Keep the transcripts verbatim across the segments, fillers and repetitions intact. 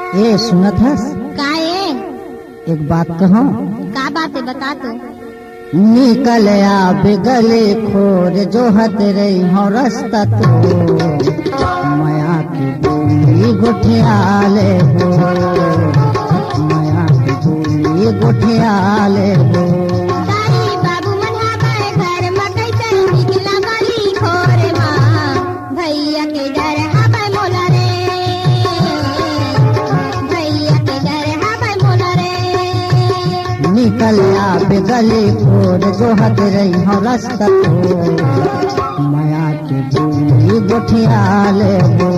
ए, सुनत हस? का ए? एक बात कहूं? का बात है, बता तो। निकल आबे गली खोर, जोहत रहिहौं रस्ता तोर। मया के बोली गोठिया लेबो, मया के बोली गोठिया लेबो। दाई बाबू मन हवय घर म, कइसे निकला गली खोर म। भैया के डर हवय मोला रे, भैया के डर हवय मोला रे। निकल आबे गली खोर, जोहत रहिहौं रस्ता तोर। मया के बोली गोठिया लेबो,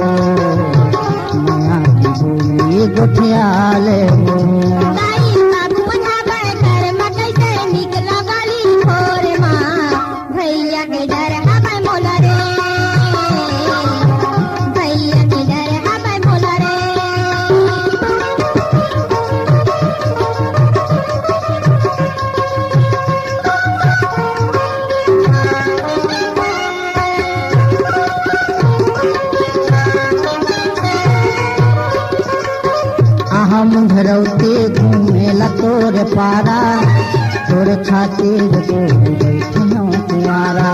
मया के बोली गोठिया लेबो। दाई बाबू मन हवय घर म, कइसे निकला गली खोर म। भैया के डर हवय मोला रे, भैया के डर हवय मोला रे। आहम धरौती घूमे ला तोर पारा, तोर खातिर गोरी बैठे हौं कुंवारा।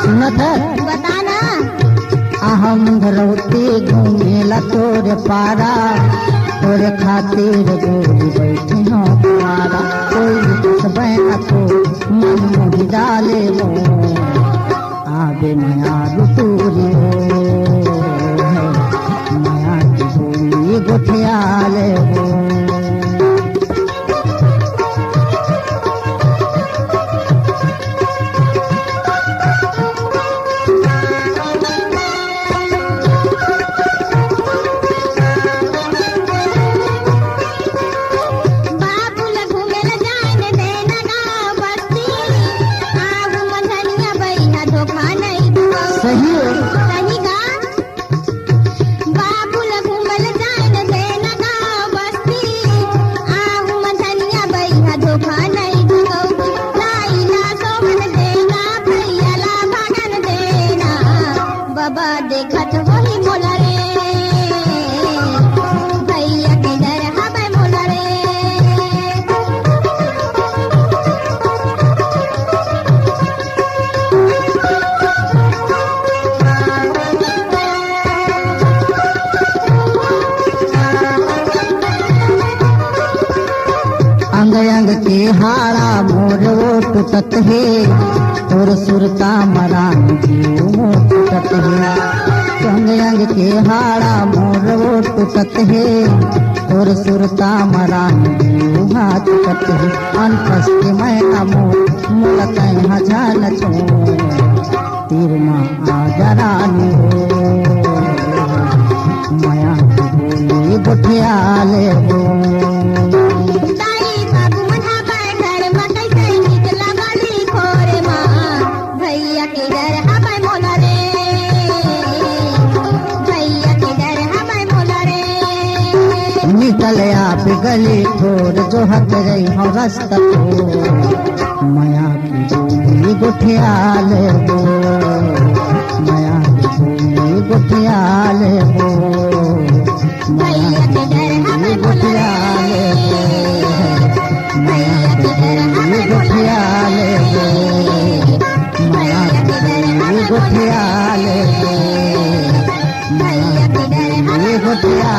सुनत है? बता ना। आहम धरौती घूमे ला तोर पारा, तोर खातिर गोरी बैठे हौं कुंवारा। कोई कुछ बहना तो मन मोहि डाले वो। आबे मया ऋतु रे ओ, मया के बोली गोठिया लेबो। बाबू ल घूमे ल जाए न देना गाँव बस्ती, आहू मंझनिया बइहा धोखा नइ दो। सही है। सही का? बाबू ल घूमे ल जाए न देना गाँव बस्ती, आहू मंझनिया बइहा धोखा नइ दो। दाई ला सोहन देना, भैया ला भागन देना। बाबा देखत होही मोला रे, भैया के डर हवय मोला रे। अंग अंग के हाड़ा मोर ओ टूटत हे, तोर सुरता म रानी जीव मोर टूटत हे। अंग अंग के हाड़ा मोर ओ टूटत हे, तोर सुरता म रानी जीव हा टूटत हे। अनकस के मैना मोर, मोला तैं हा झन छो। तीर म आजा रानी हो, मया के बोली गोठिया लेबो। दाई बाबू मन हवय घर म, कइसे निकला गली खोर म। भैया के डर हवय मोला रे, भैया के डर हवय मोला रे। निकल आबे गली खोर, जोहत रहिहौं रस्ता तोर। मया के बोली गोठिया लेबो, मया के बोली गोठिया लेबो, मया के बोली गोठिया लेबो, मया के बोली गोठिया लेबो, मया के बोली गोठिया लेबो, मया के बोली गोठिया